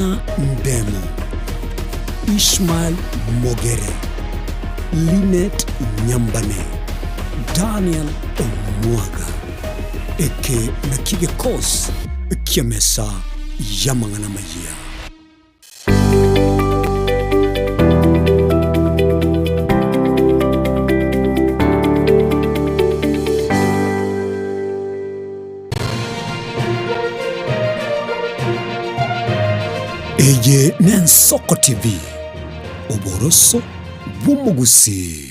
Diana Ndemo, Ishmael Mogere, Linet Nyambane, Daniel Omwaga. Eke nakio gekosi ki'emesa y'amang'ana amayia. Eye n'Ensoko TV, oboroso bw'omogusii.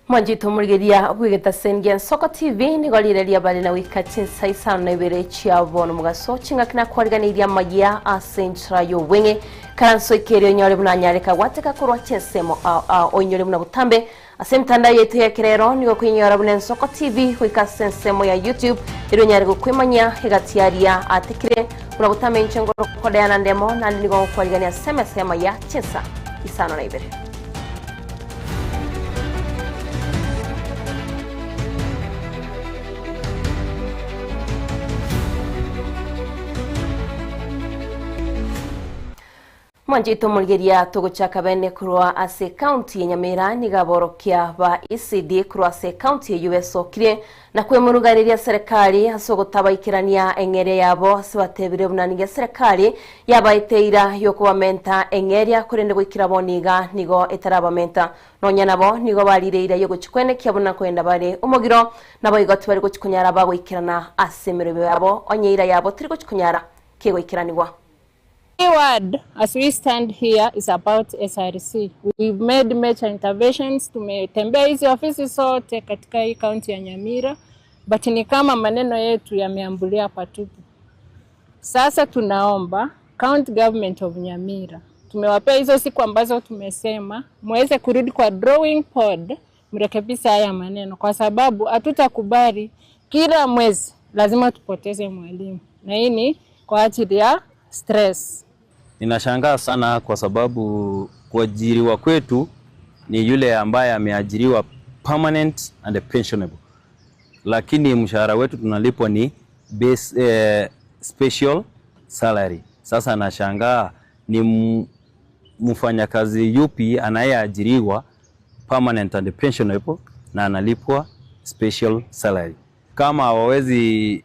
Mwanchete omorigeria bw'egetaseni gia Nsoko TV nigo rire riabare na goika chinsa isano na ibere chia bono mogaso chingaki nakwariganeirie amayia ase enchera y'obweng'e karanso ikeria onyore buna anyareka gwateka korwa chinsemo ao ao oinyore buna botambe ase emitandao yaito ya ekerero nigo koinyora buna Ensoko TV goika ase ensemo ya YouTube erio onyare gokwemanyia egati aria atekire buna botambe inche ngorokodea ndemo naende nigo ngokwarigania ase emesa y'amayia chinsa 52. Mwanchete omorigeria togochaka bene korwa ase ekaunti ya Nyamira nigo aborokia ba ECD korwa ase ekaunti eyio besokirie na kwemurugareria serikali ase ogotabaikerania eng'eria yabo ase batebire buna nigo eserekari yabaete eira y'okobamenta eng'eria korende goikera bono iga nigo etarabamenta. Nonya nabo nigo barire eira y'ogochia kwenekia buna nkoenda bare omogiro, naboigo tibari gochia konyara bagoikerana ase emerobio yabo onye eira yabo teri gochia konyara kegoikeranigwa. Key word as we stand here is about SRC. We've made major interventions, tumetembea hizi ofisi zote katika hii kaunti ya Nyamira, but ni kama maneno yetu yameambulia patupu. Sasa tunaomba county government of Nyamira, tumewapea hizo siku ambazo tumesema muweze kurudi kwa drawing board, mrekebishe haya maneno, kwa sababu hatutakubali kila mwezi lazima tupoteze mwalimu, na hii ni kwa ajili ya stress. Ninashangaa sana kwa sababu kuajiriwa kwetu ni yule ambaye ameajiriwa permanent and pensionable, lakini mshahara wetu tunalipwa ni base, special salary. Sasa nashangaa ni mfanyakazi yupi anayeajiriwa permanent and pensionable na analipwa special salary. Kama hawawezi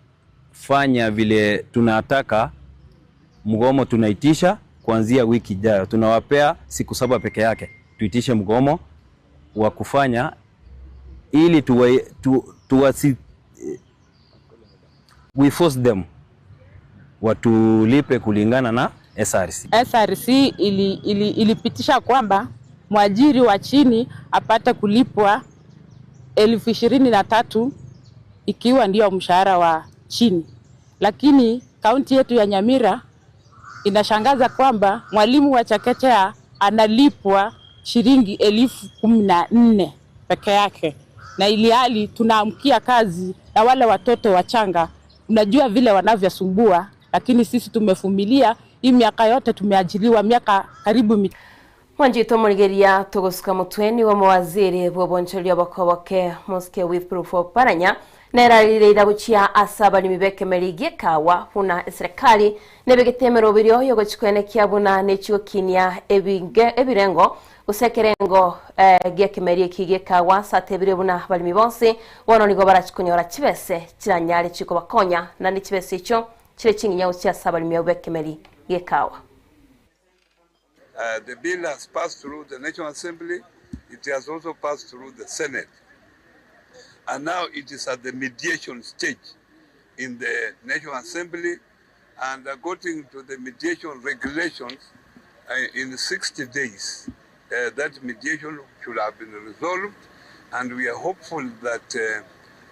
fanya vile tunataka, mgomo tunaitisha kuanzia wiki ijayo. Tunawapea siku 7 peke yake tuitishe mgomo wa kufanya ili we force them watulipe kulingana na SRC. SRC ilipitisha kwamba mwajiri wa chini apate kulipwa 23,000 ikiwa ndio mshahara wa chini. Lakini kaunti yetu ya Nyamira inashangaza kwamba mwalimu wa chekechea analipwa shilingi 14,000 peke yake, na ilihali tunaamkia kazi na wale watoto wachanga, unajua vile wanavyosumbua, lakini sisi tumevumilia hii miaka yote, tumeajiriwa miaka karibu Mwanjito murigeria tugusuka mutweni wa mawaziri bw'obonchoria bakoboke Mosque with proof of Paranya nerarire guchia asaba ni mibeke merigie kawa buna serikali nebegetemero birio yogochikwenekia buna nechigokinia ebinge ebirengo gusekerengo gia kimerie kigie kawa satebire buna balimi bonse bono nigo barachikunyora chibese chiranyare chiko bakonya na ni chibese icho chire chinginya guchia asaba limi beke meri gie kawa. The bill has passed through the National Assembly. It has also passed through the Senate. And now it is at the mediation stage in the National Assembly. And according to the mediation regulations, in 60 days, that mediation should have been resolved. And we are hopeful that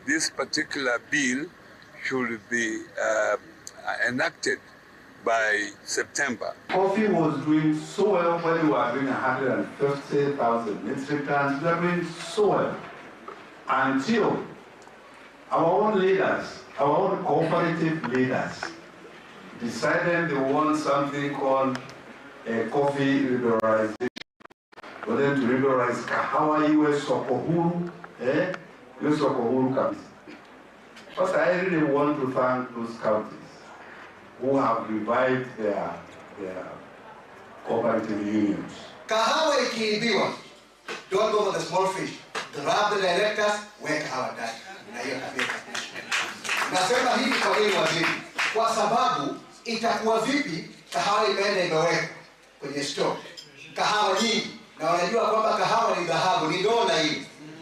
this particular bill should be enacted by September. Coffee was doing so well when we were doing 150,000 metric tons. We were doing so well until Our own leaders, our own cooperative leaders decided they want something called a coffee liberalization. For them to liberalize kahawa iwe soko huru, eh? Iwe soko huru kabisa. First, I really want to thank those counties who have revived their cooperative unions. Kahawa ikiibiwa, don't go for the small fish. Grab the directors, weka hawa ndani. Na hiyo tabia itakuisha. Nasema hivi kwa nini waziri? Kwa sababu itakuwa vipi kahawa imeenda imewekwa kwenye store. Kahawa nyingi na wanajua kwamba kahawa ni dhahabu, ni dola hii.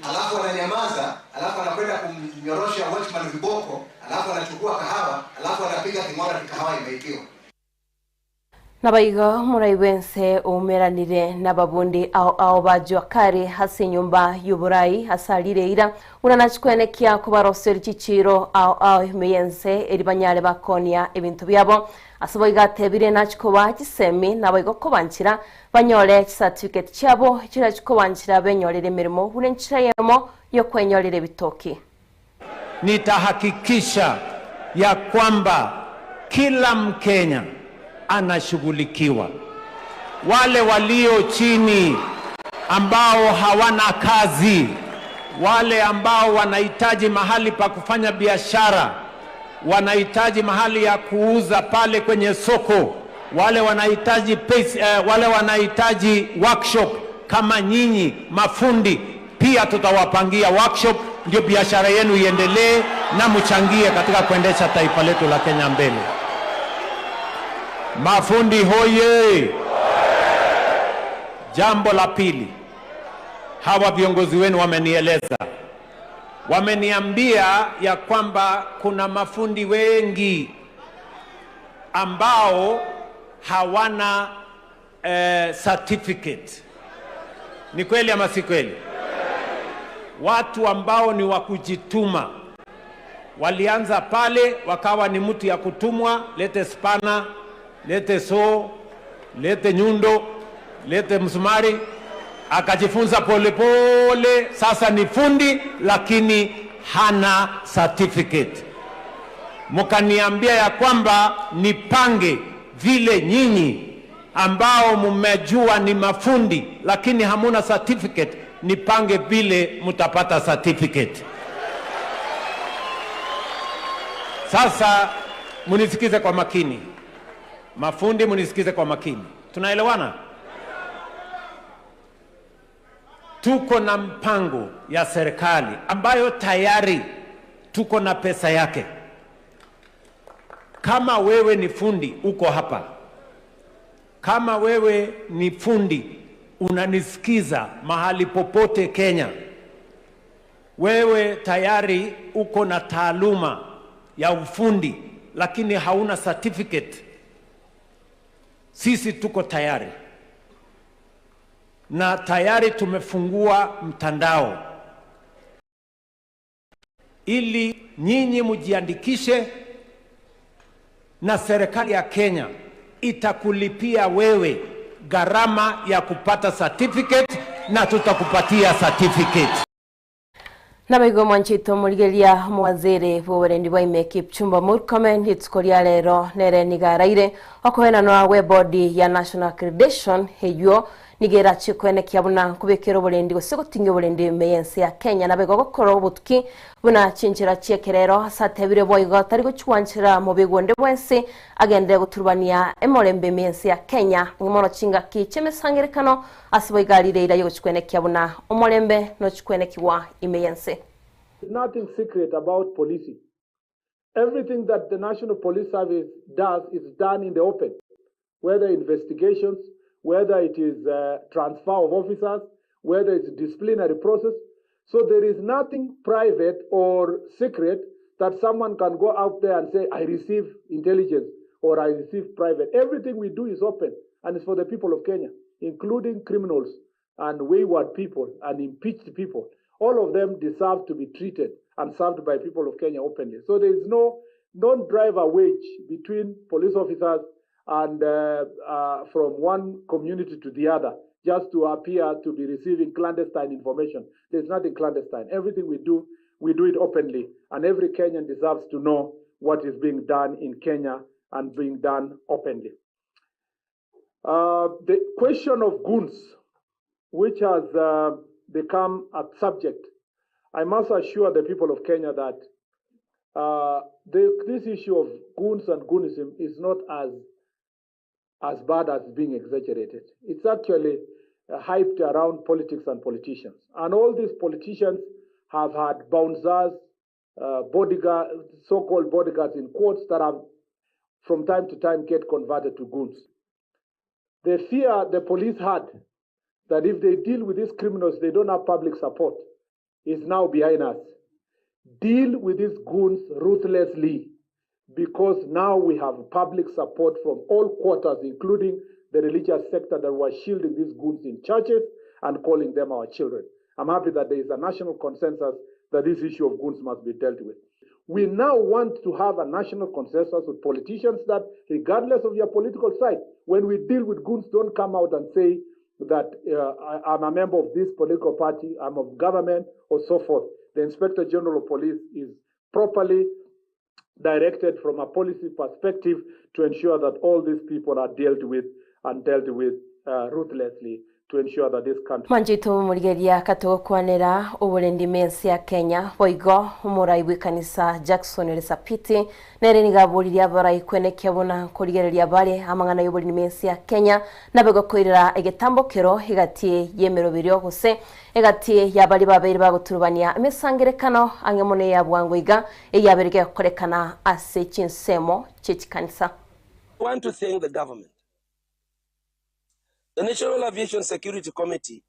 Alafu wananyamaza, alafu anakwenda kumnyorosha watchman viboko, alafu anachukua kahawa, alafu anapiga king'ora kahawa imeibiwa. Nabaigo muraibense umeranire n'ababundi ao ao ba Jua Kali ase enyomba y'oborai ase arire ira buna nachikwenekia kobaroseri chichiro ao ao ime eri banyare bakonia ebinto biabo ase boigo atebire nachikoba chisemi nabaigo kobanchira banyore chicertificate chiabo chira chikobanchira benyorere emirimo buna enchira yemo yokwenyorera ebitoki. Nitahakikisha ya kwamba kila Mkenya anashughulikiwa. Wale walio chini ambao hawana kazi, wale ambao wanahitaji mahali pa kufanya biashara, wanahitaji mahali ya kuuza pale kwenye soko, wale wanahitaji pesa, wale wanahitaji workshop kama nyinyi mafundi, pia tutawapangia workshop ndio biashara yenu iendelee na mchangie katika kuendesha taifa letu la Kenya mbele. Mafundi hoye! Jambo la pili, hawa viongozi wenu wamenieleza, wameniambia ya kwamba kuna mafundi wengi ambao hawana certificate. Ni kweli ama si kweli? Watu ambao ni wa kujituma walianza pale, wakawa ni mtu ya kutumwa, lete spana, lete soo, lete nyundo, lete msumari, akajifunza polepole, sasa ni fundi lakini hana certificate. Mkaniambia ya kwamba nipange vile nyinyi ambao mmejua ni mafundi lakini hamuna certificate, nipange vile mtapata certificate. Sasa munisikize kwa makini, mafundi munisikize kwa makini, tunaelewana? Tuko na mpango ya serikali ambayo tayari tuko na pesa yake. Kama wewe ni fundi uko hapa, kama wewe ni fundi unanisikiza mahali popote Kenya, wewe tayari uko na taaluma ya ufundi lakini hauna certificate, sisi tuko tayari na tayari tumefungua mtandao ili nyinyi mjiandikishe, na serikali ya Kenya itakulipia wewe gharama ya kupata certificate na tutakupatia certificate. Nabaigo mwanchito murigeria mwaziri bw'oborendi bwa ime Kipchumba Murkomen rituko ria rero nere nigaraire okohenanwa gwe bodi ya National Accreditation eywo nigera chikwenekia buna kubikira oborendi gose gotingia oborendi ime y'ense ya Kenya nabaigo gokora obotuki buna chinchera chiekerero ase atebire boigo tari gochwanchera mobigwa bwensi agendere goturubania emorembe ime y'ense ya Kenya ng'imono chingaki chiemisangerekano ase boigarire ira yogochikwenekia buna omorembe nochikwenekiwa ime y'ense. There's nothing secret about policing. Everything that the National Police Service does is done in the open, whether investigations, whether it is transfer of officers, whether it's disciplinary process. So there is nothing private or secret that someone can go out there and say, I receive intelligence or I receive private. Everything we do is open and it's for the people of Kenya, including criminals and wayward people and impeached people. All of them deserve to be treated and served by people of Kenya openly. So there is no, don't drive a wedge between police officers and from one community to the other just to appear to be receiving clandestine information. There's nothing clandestine. Everything we do, we do it openly. And every Kenyan deserves to know what is being done in Kenya and being done openly. Uh, the question of goons, which has uh, become a subject, I must assure the people of Kenya that uh, the, this issue of goons and goonism is not as as bad as being exaggerated. It's actually uh, hyped around politics and politicians. And all these politicians have had bouncers, uh, bodyguard, so-called bodyguards in quotes that have from time to time get converted to goons. The fear the police had that if they deal with these criminals, they don't have public support is now behind us. Deal with these goons ruthlessly because now we have public support from all quarters, including the religious sector that were shielding these goons in churches and calling them our children. I'm happy that there is a national consensus that this issue of goons must be dealt with. We now want to have a national consensus with politicians that, regardless of your political side, when we deal with goons, don't come out and say that uh, I, am a member of this political party, I'm of government, or so forth. The Inspector General of Police is properly directed from a policy perspective to ensure that all these people are dealt with and dealt with uh, ruthlessly to ensure that this country Mwanchito omorigereria katogokwanera oborendi mense ya Kenya boigo omorai bw'ekanisa Jackson Ole Sapiti nere nigo aboririe abarai kwenekia buna nkorigereria bare amang'ana y'oborendi mense ya Kenya nabe gokoirera egetambokero egati y'emeroberio gose egati y'abaria babeire bagoturubania emesangerekano ang'e mono eya bwango iga eyabeire gegokorekana ase chinsemo chi'echikanisa. I want to thank the government. The National Aviation Security Committee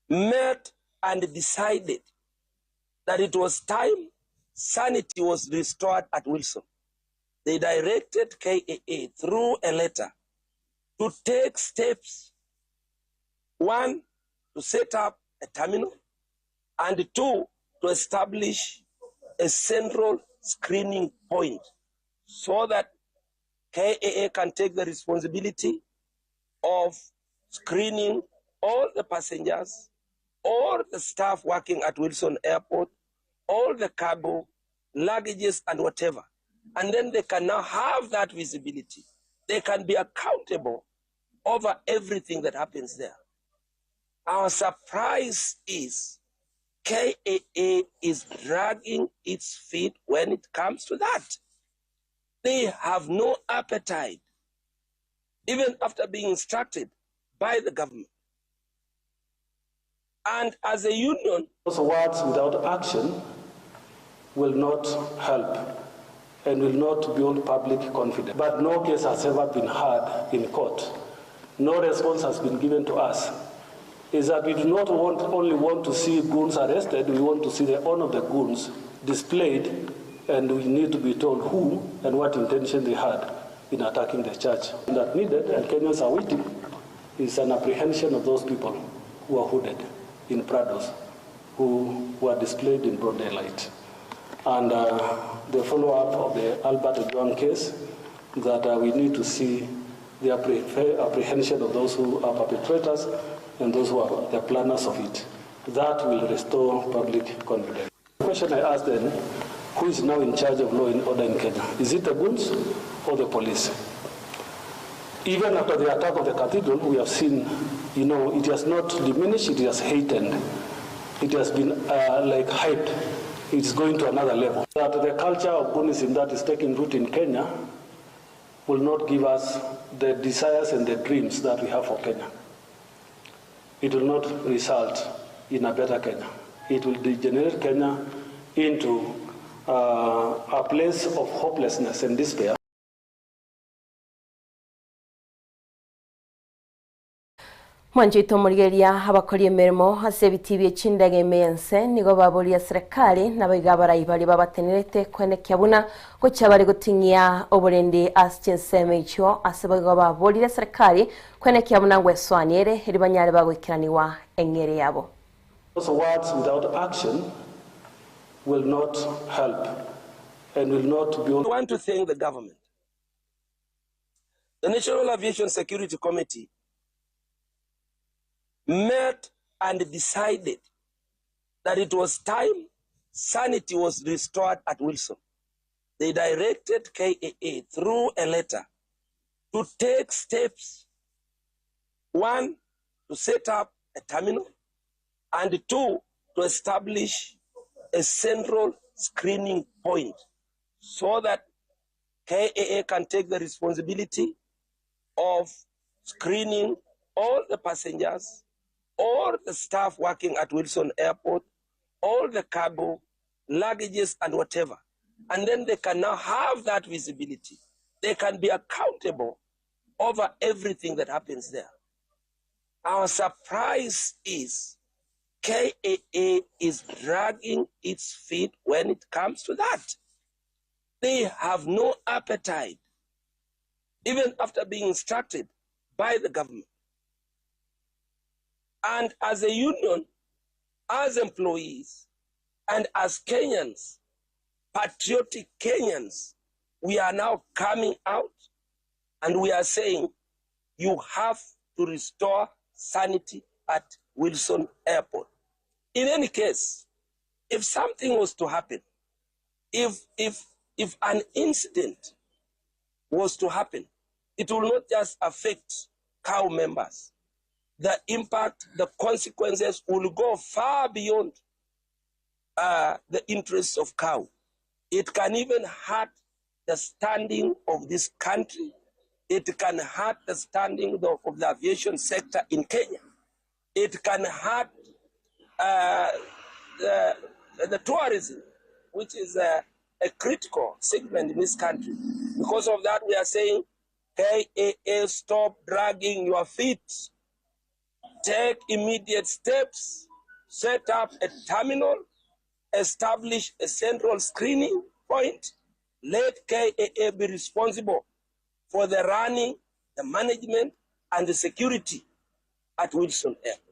met and decided that it was time sanity was restored at Wilson. They directed KAA through a letter to take steps. One, to set up a terminal, and two, to establish a central screening point so that KAA can take the responsibility of screening all the passengers, all the staff working at Wilson Airport, all the cargo, luggages, and whatever. And then they can now have that visibility. They can be accountable over everything that happens there. Our surprise is KAA is dragging its feet when it comes to that. They have no appetite, even after being instructed by the government. And as a union, Those words without action will not help and will not build public confidence. But no case has ever been heard in court. No response has been given to us. Is that we do not want, only want to see goons arrested, we want to see the owner of the goons displayed, and we need to be told who and what intention they had in attacking the church. That needed, and Kenyans are waiting, is an apprehension of those people who are hooded in Prados, who were displayed in broad daylight. And uh, the follow-up of the Albert Ojwang case, that uh, we need to see the apprehension of those who are perpetrators and those who are the planners of it. That will restore public confidence. The question I asked then, who is now in charge of law and order in Kenya? Is it the goons or the police? Even after the attack of the cathedral, we have seen, you know, it has not diminished, it has heightened. It has been uh, like hyped. It's going to another level. That the culture of Goonism that is taking root in Kenya will not give us the desires and the dreams that we have for Kenya. It will not result in a better Kenya. It will degenerate Kenya into uh, a place of hopelessness and despair. Mwanchoito omorigereria abakori emeremo ase ebitii bie chindege ime y'ense nigo baboria serikali nabaiga abarai baria babatenerete koenekia buna gochia bare goting'ia oborendi ase chinsemo echio ase baigo baborire serikali koenekia buna ngwesoania ere eri banyare bagoikeraniwa eng'ere yabo. Those words without action will not help and will not build. I want to thank the government. The National Aviation Security Committee met and decided that it was time sanity was restored at Wilson, they directed KAA through a letter to take steps, one, to set up a terminal, and two, to establish a central screening point so that KAA can take the responsibility of screening all the passengers, all the staff working at Wilson Airport, all the cargo, luggages, and whatever. And then they can now have that visibility. They can be accountable over everything that happens there. Our surprise is KAA is dragging its feet when it comes to that. They have no appetite, even after being instructed by the government. And as a union, as employees, and as Kenyans, patriotic Kenyans, we are now coming out and we are saying you have to restore sanity at Wilson Airport. In any case, if something was to happen, if, if, if an incident was to happen, it will not just affect cow members. The impact, the consequences will go far beyond the interests of cow. It can even hurt the standing of this country. It can hurt the standing of the aviation sector in Kenya. It can hurt the tourism, which is a critical segment in this country. Because of that, we are saying, KAA, stop dragging your feet. Take immediate steps. Set up a terminal. Establish a central screening point. Let KAA be responsible for the running, the management, and the security at Wilson Airport.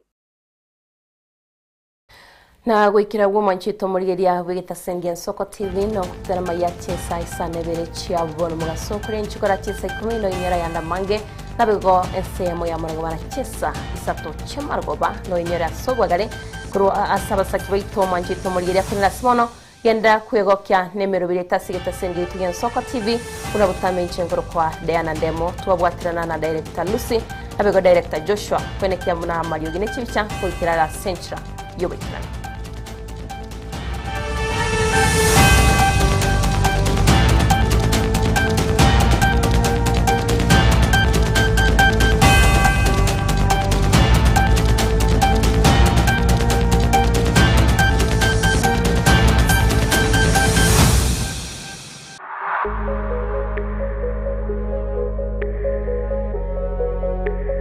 Na goikera gwomanchete omorigeria bw'egetasengi Ensoko TV nogoterema ya chinsa isano ibere chia bono mogaso kore nchikora chinsa ikomi noinyora yanda mange nabigo ensemo ya moragoba na chinsa isato chiamarogoba noinyore ase obwagare korwa ase abasaki baito omanchete omorigeria korende ase bono genda kwegokia nemerobiri ase egetasengi giaito gia Ensoko TV buna botame inche nkorokwa Diana Ndemo twabwaterana na Director Lucy nabigo Director Joshua kwenekia buna amariogi ne chibicha goikera ase enchera y'oboikeranu.